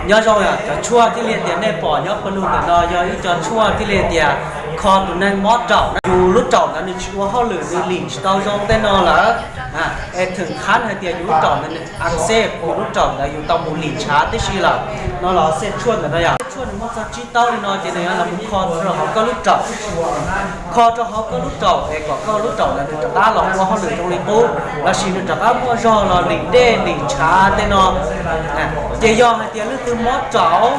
Nyob zoo yom, cov tshuaj thiaj li tias nej pom nyob pawg lug ntawm no yog ib co tshuaj thiaj li tias kho tus neeg mob raum na. Yus lub raum ntawd nws tsis ua hauj lwm, nws lim tsis tau zoo tej no lawm, es thwm qhab hais tias yus lub raum ntawd nws a xej, yus lub raum ntawd yus tau mus lim ntshav tib si lawm no los xej tshuaj ntawm no yom. Tshuaj nws muaj txog tsib taub li no ces nws yuav los mus kho rau hauv koj lub raum, kho rau hauv koj lub raum es kom koj lub raum ntawd nws rov qab los ua hauj lwm zoo li qub, lossis nws rov qab muaj zog los lim dej lim ntshav tej no. Ces yog hais tias leej twg mob raum,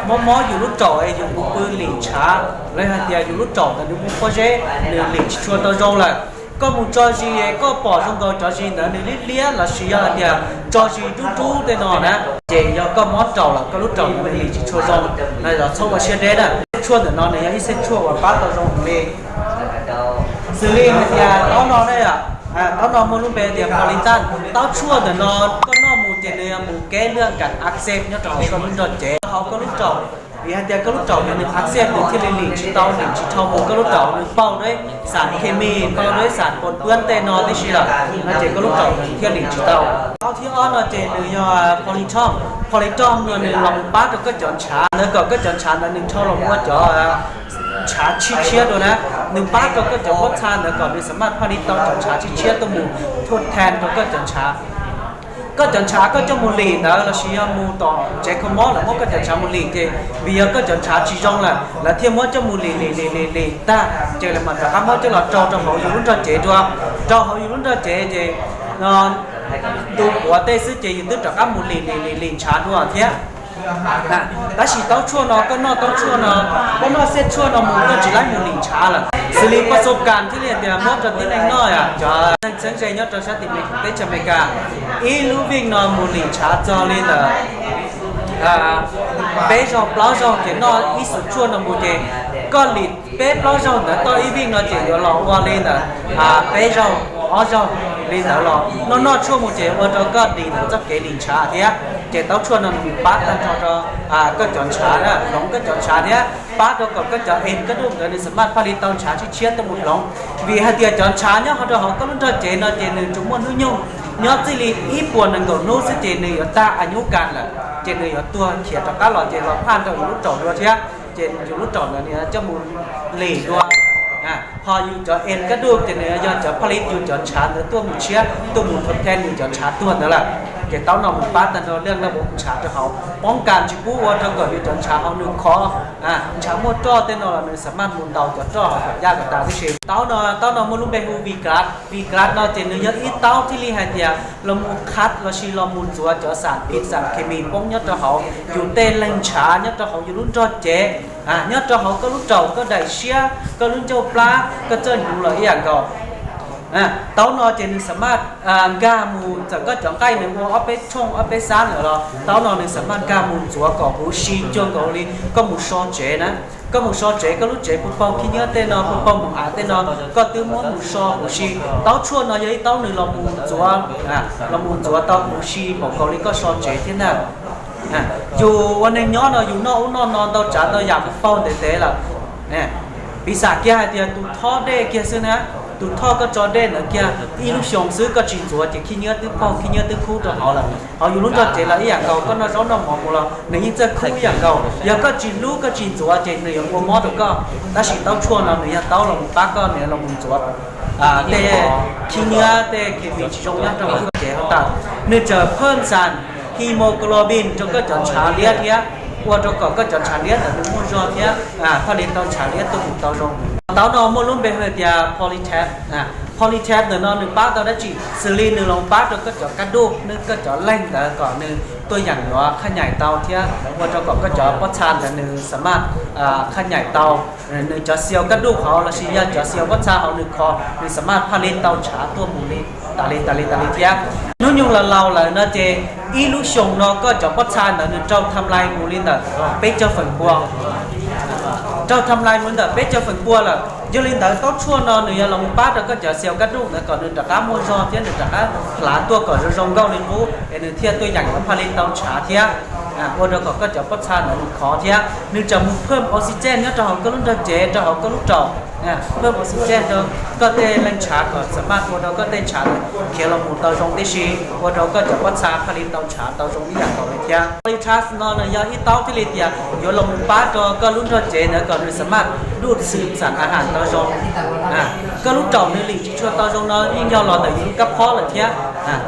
mob mob yus lub raum es yus mus pw lim ntshav, los hais tias yus lub raum ntawd nws muaj pob zeb, nws lim tsis tshua tau zoo lawm, koj mus tso zis koj pom zoo nkaus cov zis ntawd nws liab liab lossis yog hais tias tso zis dub dub tej no na, ces yog koj mob raum los koj lub raum ntawd nws lim tsis tshua zoo, no los txhob ua siab deb na. Tshuaj ntawm no nws yog ib xej tshuaj uas pab tau zoo heev li. Xws li hais tias taub no ne, taub no muaj lub npe tias Politan. Taub tshuaj ntawm no koj noj mus ces nws mus keb lwaj kam a xej nyob rau hauv koj lub nrog cev, hauv koj lub raum. Vim hais tias koj lub raum ntawd nws a xej nws thiaj li lim tsis tau, lim tsis dhau mus, koj lub raum nws paug dua xam khes mis, paug dua xam pos puab tej no tib si lawm no ces koj lub raum nws thiaj lim tsis tau. Taub thib ob no ces nws yog Politon. Politon no nws los mus pab rau koj cov ntshav ntawd kom koj cov ntshav ntawd nws dhau los ua cov ntshav tshiab tshiab dua na. Nws pab rau koj cov pob txha ntawd kom nws xam maj phaj li tau cov ntshav tshiab tshiab tuaj mus thuaj thas rau koj cov ntshav. Koj cov ntshav koj coj mus lim ntawd lossis yog mus tom tsev kho mob lawv muab koj cov ntshav mus lim ces vim yog koj cov ntshav tsis zoo lawm lawv thiaj muab coj mus lim lim lim lim lim tag ces lawv mam rov qab muab coj los rau rau hauv yus lub nrog cev dua. Rau hauv yus lub nrog cev ces tus puav tej xwb ces yus twb rov qab mus lim lim lim lim ntshav dua thiab. Tab sis taub tshuaj no koj noj taub tshuaj no, koj noj xej tshuaj no mus koj tsis laib mus lim ntshav lawm. Xws li paj xo kas thiaj li tias muab rau tib neeg noj, cov neeg txheeb ze nyob rau sab tim teb chaws Amelikas, ib lub vij no mus lim ntshav txog li ntawm peb zaug plaub zaug ces noj ib xum tshuaj no mus ces koj lim peb plaub zaug ntawd toj ib vij no ces yuav los ua li ntawm peb zaug ob zaug li ntawd los noj noj tshuaj mus ces ua rau koj dim ntawm txoj kev lim ntshav thiab. Ces taub tshuaj no nws pab tag nrho rau koj cov ntshav na, hloov koj cov ntshav thiab pab rau kom koj cov en koj duj ntawd nws xam maj phaj li tau ntshav tshiab tshiab tuaj mus hloov. Vim hais tias cov ntshav nyob hauv rau hauv koj lub nrog cev no ces nws tsuas muaj hnub nyoog nyob txij li ib puas nees nkaum hnub xwb ces nws yuav tag a nyub kas lawm, ces nws yuav tuag khiav rov qab los ces los phaj rau yus lub raum dua thiab. Ces yus lub raum ntawd nws coj mus lim dua. Ho yus cov en kab duj ces nws yog cov phaj li yus cov ntshav ntawd tuaj mus tshiab tuaj mus thov then yus cov ntshav tuag ntawd lawm. Ces taub no mus pab tag nrho liaj noj ntshav rau hauv, poob kas tsis pub ua rau kom yus cov ntshav hauv nws khov, ntshav muaj roj tej no los nws xam maj mus ntaus cov roj hauv kom yaj kom tas tib si. Taub no, taub no muaj lub npe hu Viglas. Viglas no ces nws yog ib taub thiaj li hais tias los mus qhav lossis los mus ntxuav cov xam phiv xam khes mis poob nyob rau hauv yus tej leeg ntshav nyob rau hauv yus lub nrog cev, nyob rau hauv koj lub raum, koj daim siab, koj lub ncauj plab, koj txoj hnyuv los ib yam nkaus. Taub no ces nws xam maj nkag mus, txawm koj cov nqaij nws ua ob peb tshooj ob peb xab lawm los taub no nws xam maj nkag mus ntxuav kom huv si cuag nkaus li koj mus so tsev na. Koj mus so tsev koj lub tsev puag paug khib nyiab tej no, puag paug mus av tej no, koj twb muab mus so huv si. Taub tshuaj no yog ib taub nws los mus ntxuav, los mus ntxuav tau huv si npaum nkaus li koj so tsev thiab ntag. Yus ua neeg nyob no yus noj ub noj no ntau tsav ntau yam mus paug ntev ntev lawm. Piv xam kiag hais tias tus thoj dej kiag xwb na, tus thoj koj tso dej ntawd kiag ib lub xyoos xwb koj tsis ntxuav ces khib nyiab twb paug khib nyiab twb khub rau hauv lawm. Hauv yus lub nrog cev los ib yam nkaus, koj noj zaub noj mov mus los nws yeej txawj khub ib yam nkaus. Yog koj tsis hlub koj tsis ntxuav ces nws yuav ua mob rau koj. Tab sis taub tshuaj no nws yog taub los mus pab koj, nws los mus ntxuav tej khib nyiab tej khes mis tsis zoo nyob rau hauv koj cev hauv tas. Nws tseem phaj xam hemoglobin rau koj cov ntshav liab thiab, ua rau kom koj cov ntshav liab ntawd nws muaj zog thiab, phaj li tau ntshav liab tuaj mus tau zoo. Taub no muaj lub npe hu tias Polytep. Polytep ntawm no nws pab tau dab tsi? Xws li nws los pab rau koj cov kab duj, nws koj cov leeg ntawd kom nws tuaj yeem yuav qhab nyaim tau thiab ua rau kom koj cov pob txha ntawd nws xam maj qhab nyaim tau. Nws cov xiaus kab duj hauv lossis yog cov xiaus pob txha hauv nws khov, nws xam maj phaj li tau ntshav tuaj mus li tas li tas li tas li thiab. Hnub nyoog los laus lawm no ces ib lub xyoos no koj cov pob txha ntawd nws raug tham lais mus li ntawm peb caug feem pua, raug tham lais mus li ntawm peb caug feem pua lawm. Yog li ntawd taub tshuaj no nws yuav los mus pab rau koj cov xiaus kab duj ntawd kom nws rov qab muaj zog thiab nws rov qab hlav tuaj kom zoo zoo nkauj li qub es nws thiaj tuaj yeem yuav phaj li tau ntshav thiab, ua rau kom koj cov pob txha ntawd nws khov thiab. Nws tseem mus phaj oxygen nyob rau hauv koj lub nrog cev, rau hauv koj lub raum. Pheej mus xim tseg rau koj tej leej ntshav kom xam maj ua rau koj tej ntshav khiav los mus tau zoo tib si, ua rau koj cov pob txha thiaj li tau ntshav tau zoo ib yam nkaus li thiab. Polytrash no nws yog ib taub thiaj li tias yuav los mus pab rau koj lub nrog cev ntawd kom nws xam maj dub xwm xam a has tau zoo. Koj lub raum nws lim tsis tshua tau zoo no yeej yog los ntawm yus lub kab phob lawm thiab.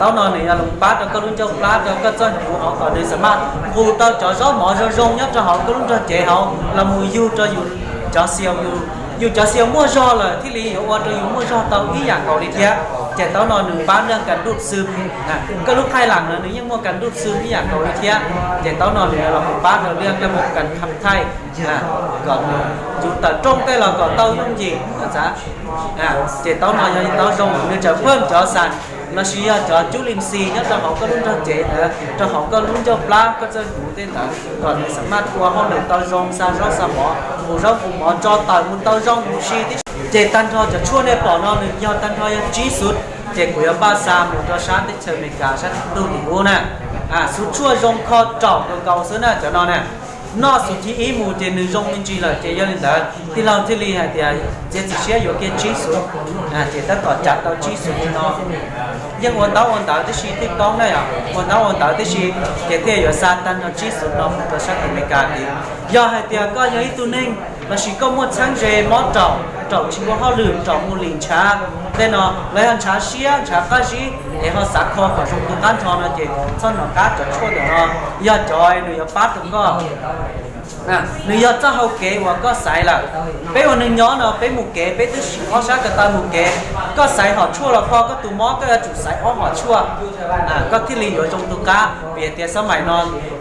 Taub no nws yog los pab rau koj lub ncauj plab rau koj txoj hnyuv hauv kom nws xam maj nqus tau cov zaub mov zoo zoo nyob rau hauv koj lub nrog cev hauv los mus yug rau yus cov xia, yus cov xia muaj zog lawm thiaj li yuav ua rau yus muaj zog tau ib yam nkaus li thiab. Ces taub no nws pab leej kas dub xwm, koj lub qhaij lam no nws yeej muaj kas dub xwm ib yam nkaus li thiab. Ces taub no nws yuav los pab rau leej kas mus kas khab thaij kom yus tawm rooj tej los kom tau yooj yim. Ces taub no yog taub zoo, nws tseem pheej cov xam lossis yog cov cub lim xis nyob rau hauv koj lub nrog cev ntawd, rau hauv koj lub ncauj plab koj txoj hnyuv tej ntawd kom nws xam maj ua hauj lwm tau zoo, xa zaub xa mov, mus zaub mus mov tso tawm mus tau zoo mus si tib si. Ces tag nrho cov tshuaj nej pom no nws yog tag nrho yog tsib xuv, ces kuv yuav npaj xa mus rau sab teb chaws Amelikas sab ntug tim ub na. Xuv tshuaj zoo kho raum nkaus xwb na cov no na. Noj xuv thib ib mus ces nws zoo me ntsis lawm ces yog li ntawd tij laug thiaj li hais tias txiav txim siab yuav kiag tsib xuv. Ces tab tom cav tau tsib xuv no, yeej ua ntaub ua ntawv tib si thiaj toob na yom, ua ntaub ua ntawv tib si, ces thiaj yuav xa tag nrho tsib xuv no mus rau sab tim Amelikas tid. Yog hais tias koj yog ib tug neeg lossis koj muaj txheeb ze mob raum, raum tsis ua hauj lwm, raum mus lim ntshav tej no, los yog ntshav siab ntshav qab zib es ho xav kho kom zoo tu qab nrho no ces txhob hnov qab cov tshuaj ntawm no, yog cov nws yuav pab rau koj. Nws yog txoj hau kev uas koj xaiv lawm. Peb ua neeg nyob no peb mus kev peb twb siv ob sab ko taw mus kev. Koj xaiv hom tshuaj los kho koj tus mob koj yuav tsum xaiv ob hom tshuaj, koj thiaj li yuav zoo tu qab. Vim tias xab maim no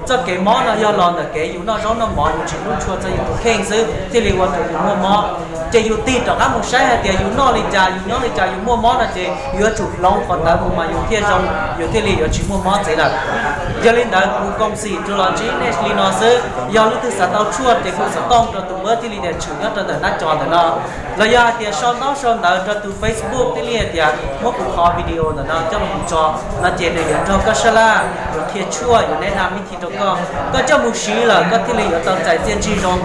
txoj kev mob no yog los ntawm kev yus noj zaub noj mov yus tsis hlub tshua txog yus tus kheej xwb thiaj li ua rau yus muaj mob. Ces yus tig rov qab mus saib hais tias yus noj li cas yus nyob li cas yus muaj mob no ces yus yuav tsum hloov qhov ntawd mus mas yus thiaj zoo, yus thiaj li yuav tsis muaj mob ntxiv lawm. Yog li ntawd kuv koom xim rau los ntsib nej li no xwb. Yog leej twg xav tau tshuaj ces hu xov tooj rau tus npawb thiaj li tias tshwm nyob rau ntawm nab cov ntawm no, los yog hais tias sau ntaub sau ntawv rau tus Facebook thiaj li hais tias muab kuv qhov video ntawm no coj los mus tso no ces nws yuav nrog koj sab laj, yuav qhia tshuaj, yuav neb na vib thi rau koj, koj coj mus siv lawm koj thiaj li yuav tau txais txiaj ntsig zoo.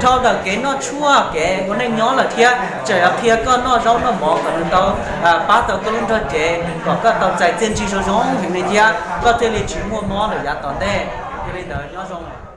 Dhau ntawm kev noj tshuaj kev ua neej nyob lawm thiab tseem yuav qhia koj noj zaub noj mov kom nws tau pab tau koj lub nrog cev kom koj tau txais txiaj ntsig zoo zoo heev li thiab koj thiaj li tsis muaj mob lawm yav tom ntej. Yog li ntawd nyob zoo.